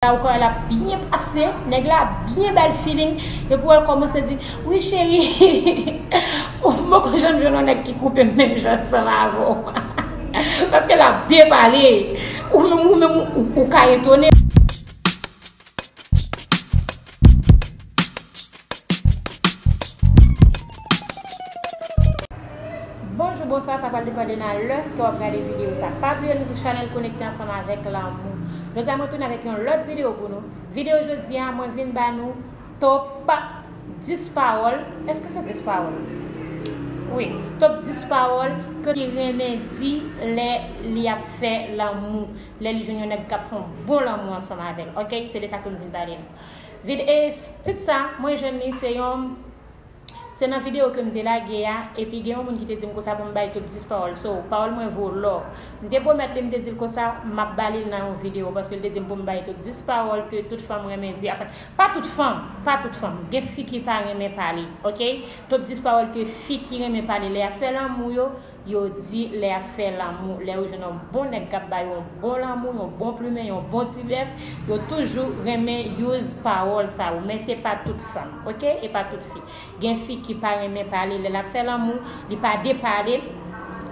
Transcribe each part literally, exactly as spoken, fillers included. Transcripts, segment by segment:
la, ou ka wè l ap byen pase, nèg la ap byen ba l feeling, epi w wè l kòmanse di, "Wi, cheri, ou poko janm jwenn yon nèg ki koupe m menm jan ansanm avè w." Paske l ap depale. Ou menm, ou menm, ou, ou ka etone. Bonjou, bonswa, sa pral depann de nan lè ke w ap gade videyo sa. Pa bliye nou sou chanèl Konekte Ansanm Avèk Lanmou. Jodi a, mwen tounen avèk yon lòt videyo pou nou. Videyo jodi a, mwen vin ba nou top dis pawòl. Èske se dis pawòl? Wi, top dis pawòl ke fi renmen di lè li ap fè lanmou, lè li jwenn yon nèg k ap fè yon bon lanmou ansanm avè l. Oke, se de sa ke m vin pale nou. Vid-, e, tit sa, mwen jwenn li, se yon, se nan videyo ke m te lage a, epi gen yon moun ki te di m konsa pou m bay top dis pawòl. So, pawòl mwen vo lò. M te pwomèt li, m te di l konsa, m ap ba li l nan yon videyo, paske l te di m pou m bay top dis pawòl ke tout fanm renmen di. Anfen, pa tout fanm, pa tout fanm. Gen fi ki pa renmen pale, oke? Top dis pawòl ke fi ki renmen pale lè y ap fè lanmou yo, yo di lè y ap fè lanmou, lè yo jwenn yon bon nèg k ap ba yo yon bon lanmou, yon bon plimen, yon bon ti bèf, yo toujou renmen use pawòl sa yo, men se pa tout fanm, oke? E pa tout fi. Gen fi ki pa renmen pale, lè l ap fè lanmou, li pa depale,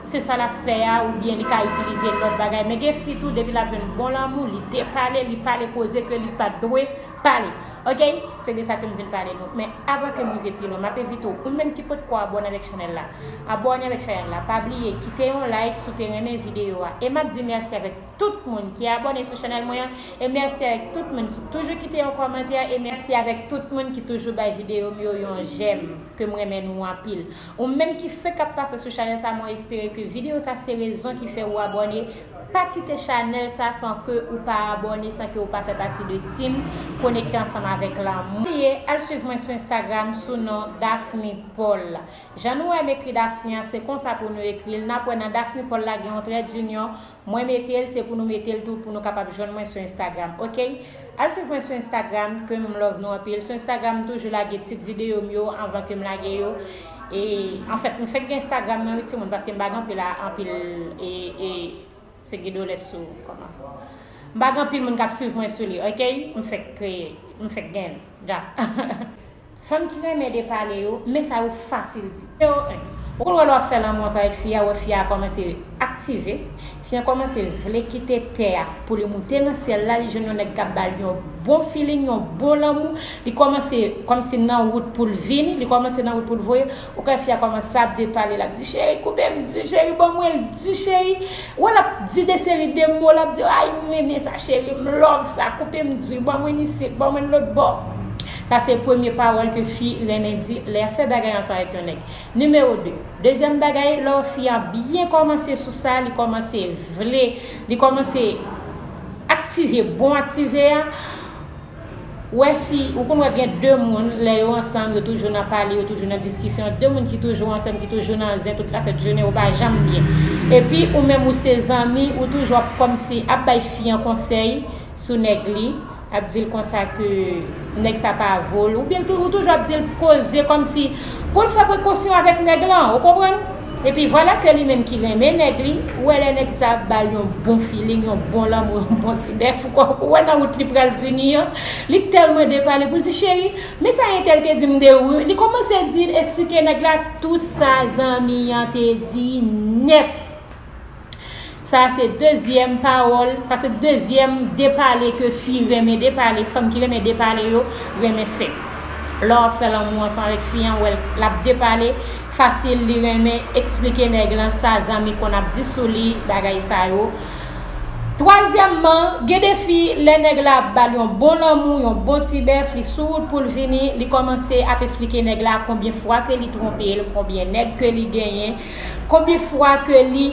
se sa l ap fè a, oubyen li ka itilize lòt bagay, men gen fi tou, depi l ap jwenn bon lanmou, li depale, li pale koze ke li pa t dwe pale. Oke? Se de sa ke m vin pale nou. Men avan ke m rive pi lwen, m ap envite w, ou menm ki potko abòne avèk chanèl la, abòne avèk chanèl la. Pa bliye, kite yon like si w te renmen videyo a. E m ap di mèsi avèk tout moun ki abòne sou chanèl mwen an. E mèsi avèk tout moun ki toujou kite yon kòmantè. E mèsi avèk tout moun ki toujou bay videyo m yo yon jèm, ke m renmen nou anpil. Ou menm ki fenk ap pase sou chanèl sa, mwen espere ke videyo sa se rezon ki fè ou abòne. Pa kite chanèl sa san ke ou pa abòne, san ke ou pa fè pati de team Konekte Ansanm Avèk Lanmou. Pa bliye, al swiv mwen sou Instagram sou non Daphne Paul. Jan nou wè m ekri Daphne an, se konsa pou nou ekri l. N ap wè nan Daphne Paul la gen yon trè dinyon. Mwen mete l, se pou nou mete l tou, pou nou kapab jwenn mwen sou Instagram, oke? Al swiv mwen sou Instagram, ke m love nou anpil. Sou Instagram, m toujou lage tit videyo m yo anvan ke m lage yo. E, anfèt, m fèk gen Instagram nan, wi, timoun, paske m pa gen anpil a, anpil, e, e, seguidores sou, kòman? M pa gen anpil moun k ap swiv mwen sou li, oke? M fèk kreye, m fèk gen l, dja. Fanm ki renmen depale yo, men sa yo fasil di. Nimewo en, ou konn wè lè w ap fè lanmou ansanm avèk fi a, ou wè fi a kòmanse aktive, fi a kòmanse vle kite tè a pou li moute nan syèl la, li jwenn yon nèg k ap ba l yon bon feeling, yon bon lanmou, li kòmanse kòmsi nan wout pou l vini, li kòmanse nan wout pou l voye, ou ka wè fi a kòmanse ap depale, l ap di, "Cheri, koupe m di, cheri, ban mwen l di, cheri." Ou wè l ap di de seri de mo, l ap di, "Ay, m renmen sa, cheri, m love sa, koupe m di, ban mwen isit, ban mwen lòt bò." Sa se premye pawòl ke fi renmen di lè y ap fè bagay ansanm avèk yon nèg. Nimewo de, dezyèm bagay, lè fi an byen kòmanse sou sa, li kòmanse vle, li kòmanse aktive, bon aktive a, wè si, ou konn wè gen de moun, lè yo ansanm, yo toujou nan pale, yo toujou nan diskisyon, de moun ki toujou ansanm, ki toujou nan zen tout la sent jounen, yo pa janm byen. Epi, ou menm, ou se zanmi, ou toujou ap kòmsi ap bay fi an konsèy sou nèg li, ap di l konsa ke nèg sa pa vo l, oubyen tou, ou toujou ap di l koze kòmsi pou l fè prekosyon avèk nèg lan, ou konprann? Epi vwala ke li menm ki renmen nèg li, ou wè lè nèg sa ap ba l yon bon feeling, yon bon lanmou, yon bon ti bèf, ou kò-, ou wè nan wout li pral vini an, li tèlman depale pou l di, "Cheri, men sa entèl te di m de ou," li kòmanse di, eksplike nèg la tout sa zanmi an te di nèt. Sa se dezyèm pawòl, sa se dezyèm depale ke fi renmen depale, fanm ki renmen depale yo renmen fè. Lè w ap fè lanmou ansanm avèk fi an, w wè l ap depale fasil, li renmen eksplike nèg lan sa zanmi konn ap di sou li, bagay sa yo. Twazyèmman, gen de fi, lè nèg la ap ba l yon bon lanmou, yon bon ti bèf, li sou wout pou l vini, li kòmanse ap eksplike nèg la konbyen fwa ke li twonpe l, konbyen nèg ke li genyen, konbyen fwa ke li,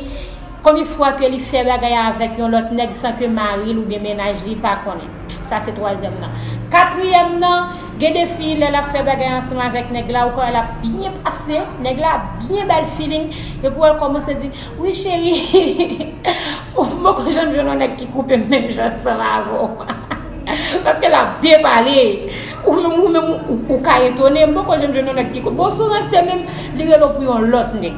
konbyen fwa ke li fè bagay avèk yon lòt nèg san ke mari l oubyen mennaj li pa konnen. Sa se twazyèm nan. Katriyèm nan, gen de fi, lè l ap fè bagay ansanm avèk nèg la, ou ka wè l ap byen pase, nèg la ap byen ba l feeling, epi w wè l kòmanse di, "Wi, cheri, ou poko janm jwenn yon nèg ki koupe m menm jan ansanm avè w." Paske l ap depale. Ou menm, ou menm, ou, ou ka etone, "M poko janm jwenn yon nèg ki koupe." Bon, si w ranse menm, li rele w pou yon lòt nèg.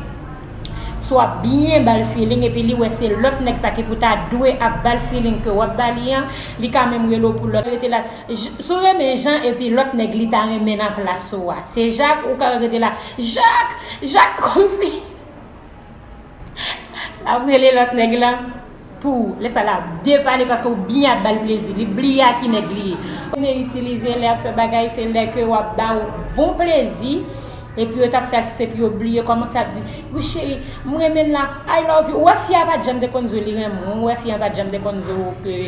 Si w ap byen ba l feeling epi li wè se lòt nèg sa ki pou ta dwe ap ba l feeling ke w ap ba li an, li ka menm rele w pou lòt. Rete la, j- si w renmen Jan epi lòt nèg li ta renmen nan plas ou a. Se Jak ou ka rete la, Jak, Jak, kòmsi l ap rele lòt nèg lan pou ou. Lè sa l ap depale paske w byen ap ba l plezi. Li bliye a ki nèg li ye. Renmen itilize lè ap fè bagay se lè ke w ap ba w bon plezi. Epi yo t ap fè atis epi yo bliye, kòmanse ap di, wi cheri, m renmen l la, I love you. Ou wè fi a pa t janm te konn di w li renmen w, ou wè fi a pa t janm te konn di w ke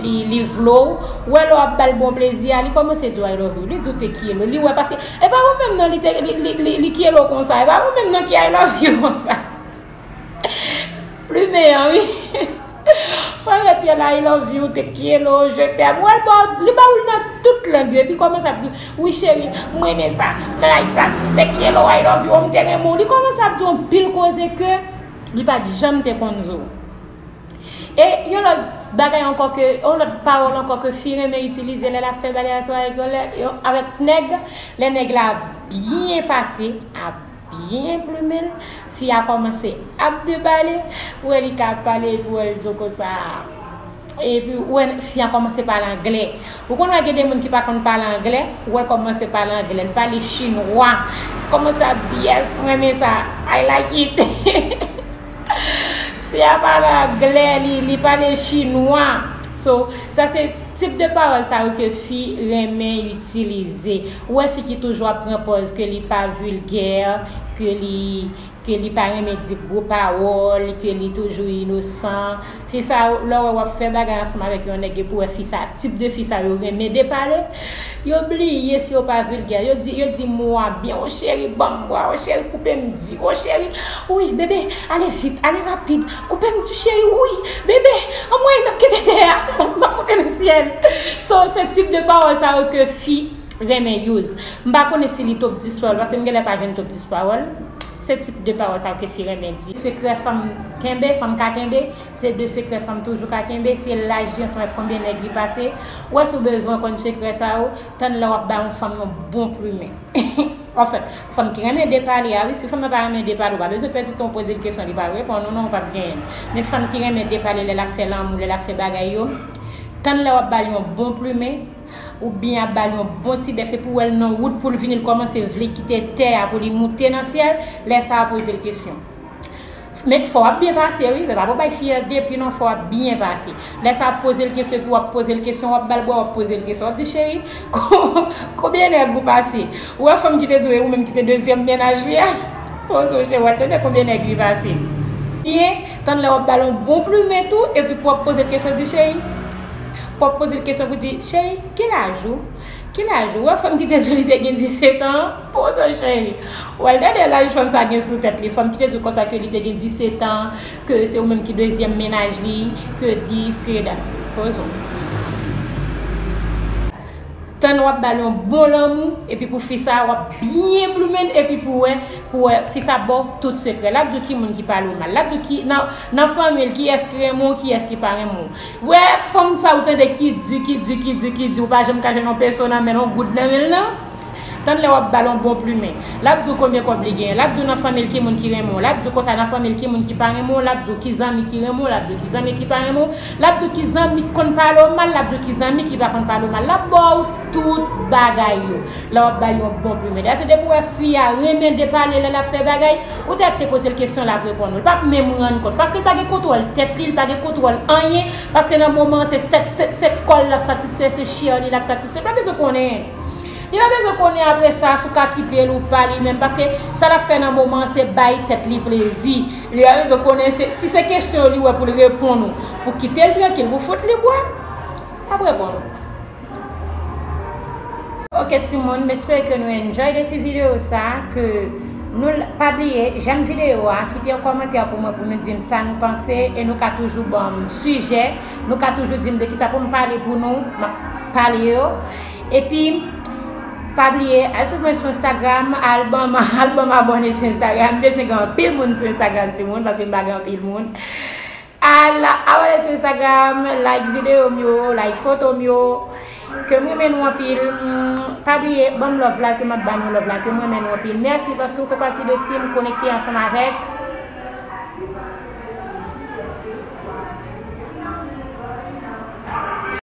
li, li vle w. Ou wè lè w ap ba l bon plezi a, li kòmanse di w I love you. Li di w te kiyelo. Li wè paske, e pa ou menm non li te, li, li, li, li kiyelo konsa. E pa ou menm non ki I love you konsa. Plimen an, wi. Mwen rete la, I love you, te kiyelo, je t'aime. Ou wè l ba w, li ba w l nan tout lang yo. Epi l kòmanse ap di, wi cheri, m renmen sa, m like sa, te kiyelo, I love you, m te renmen w. Li kòmanse ap di yon pil koze ke li pa t janm te konn di w. E yon lòt bagay ankò ke, yon lòt pawòl ankò ke fi renmen itilize lè l ap fè bagay ansanm avèk yon lè, yon, avèk nèg, lè nèg la byen pase, ap byen plimen l, fi a kòmanse ap depale, ou wè li ka ap pale epi ou wè l di w konsa, epi ou wè fi a kòmanse pale anglè. Ou konn wè gen de moun ki pa konn pale anglè, ou wè l kòmanse pale anglè, l pale chinwa, kòmanse ap di, yes, m renmen sa, I like it. Fi a pale anglè, li, li pale chinwa. So, sa se tip de pawòl sa yo ke fi renmen itilize. Ou wè fi ki toujou ap pran pòz ke li pa vilgè, ke li, ke li pa renmen di gwo pawòl, ke li toujou inosan. Fi sa yo, lè w wè w ap fè bagay ansanm avèk yon nèg epi w wè fi sa, tip de fi sa yo renmen depale, yo bliye si yo pa vilgè. Yo di, yo di mo a byen, o cheri, ban m bra, o cheri, koupe m di, o cheri, wi, bebe, ale vit, ale rapid, koupe m di, cheri, wi, bebe, anmwey, m ap kite tè a, m ap monte nan syèl. So, se tip de pawòl sa yo ke fi renmen use. M pa konnen si li top dis pawòl, paske m genlè pa jwenn top dis pawòl. Se tip de pawòl sa yo ke fi renmen di. Sekrè fanm kenbe, fanm ka kenbe, se de sekrè fanm toujou ka kenbe, se laj li ansanm avèk konbyen nèg li pase. Ou wè si w bezwen konn sekrè sa yo, tann lè w ap ba yon fanm yon bon plimen. Anfèt, fanm ki renmen depale a, wi, si fanm nan pa renmen depale, ou pa bezwen pèdi tan w poze l kesyon, li pral reponn ou non, ou p ap genyen l. Men fanm ki renmen depale lè l ap fè lanmou, lè l ap fè bagay yo, tann lè w ap ba l yon bon plimen, oubyen ap ba l yon bon ti bèf epi w wè l nan wout pou l vini, l kòmanse vle kite tè a pou li moute nan syèl, lè sa a poze l kesyon. Men fò w ap byen pase, wi, men pa pou bay fi a depi non, fò w ap byen pase. Lè sa a poze l kesyon, epi w ap poze l kesyon, w ap ba l bwa, w ap poze l kesyon, w ap di, cheri, konbyen nèg ou pase? Ou wè fanm ki te di w e ou menm ki te dezyèm mennaj li a? Poze w cheri, w al tande konbyen nèg li pase. Byen, tann lè w ap ba l yon bon plimen tou, epi pou w ap poze l kesyon, di, cheri, pou w ap poze l kesyon pou di, cheri, ki laj ou? Ki laj ou? Ou wè fanm ki te di w li te gen disèt an? Poze w cheri. Ou al gade laj fanm sa gen sou tèt li. Fanm ki te di w konsa ke li te gen disèt an, ke se ou menm ki dezyèm mennaj li, ke dis, ke dat. Poze w. Tann w ap ba l yon bon lanmou, epi pou fi sa, w ap byen plimen l, epi pou wè, pou wè, fi sa ba w tout sekrè. L ap di w ki moun ki pale w mal. L ap di w ki, nan, nan fanmi l, kiyès ki renmen w, kiyès ki pa renmen w. Wè, fanm sa ou tande ki di, ki di, ki di, ki di, ou pa janm ka jwenn yon peso nan men l, yon goud nan men l, non. Tann lè w ap ba l yon bon plimen. L ap di w konbyen kòb li genyen. L ap di w nan fanmi l ki moun ki renmen w. L ap di w konsa nan fanmi l ki moun ki pa renmen w. L ap di w ki zanmi ki renmen w. L ap di w ki zanmi ki pa renmen w. L ap di w ki zanmi k konn pale w mal. L ap di w ki zanmi ki pa konn pale w mal. L ap ba w tout bagay yo. Lè w ap ba l yon bon plimen. Dayè, se depi w wè fi a renmen depale lè l ap fè bagay, ou tèt te poze l kesyon, l ap reponn ou. L p ap menm rann kont. Paske l pa gen kontwòl tèt li, l pa gen kontwòl anyen. Paske nan moman an, se tèt, se, se kò l l ap satisfè, se chè li l ap satisfè. L pa bezwen konnen. Li pa bezwen konnen apre sa, si w ka kite l ou pa li menm. Paske sa l ap fè nan moman an, se bay tèt li plezi. Li pa bezwen konnen se, si se kesyon li wè pou l reponn ou, pou kite l trankil, pou fout li bwa, l ap reponn ou. Ok timoun, m espere ke nou enjoy de ti videyo sa, ke nou l-, pa bliye, j'aime videyo a, kite yon kòmantè pou mwen, pou nou di m sa nou panse, e nou ka toujou ban m sijè, nou ka toujou di m de kisa pou m pale pou nou, m ap pale yo. Epi, pa bliye, al swiv mwen sou Instagram, al ban m, al ban m abòne sou Instagram, m bezwen gen anpil moun sou Instagram timoun, paske m pa gen anpil moun. Al abòne sou Instagram, like videyo m yo, like foto m yo. Ke m renmen nou anpil. Mm, pa bliye, ban m love la, ke m ap ba nou love la, ke m renmen nou anpil. Mèsi paske w fè pati de team Konekte Ansanm Avèk.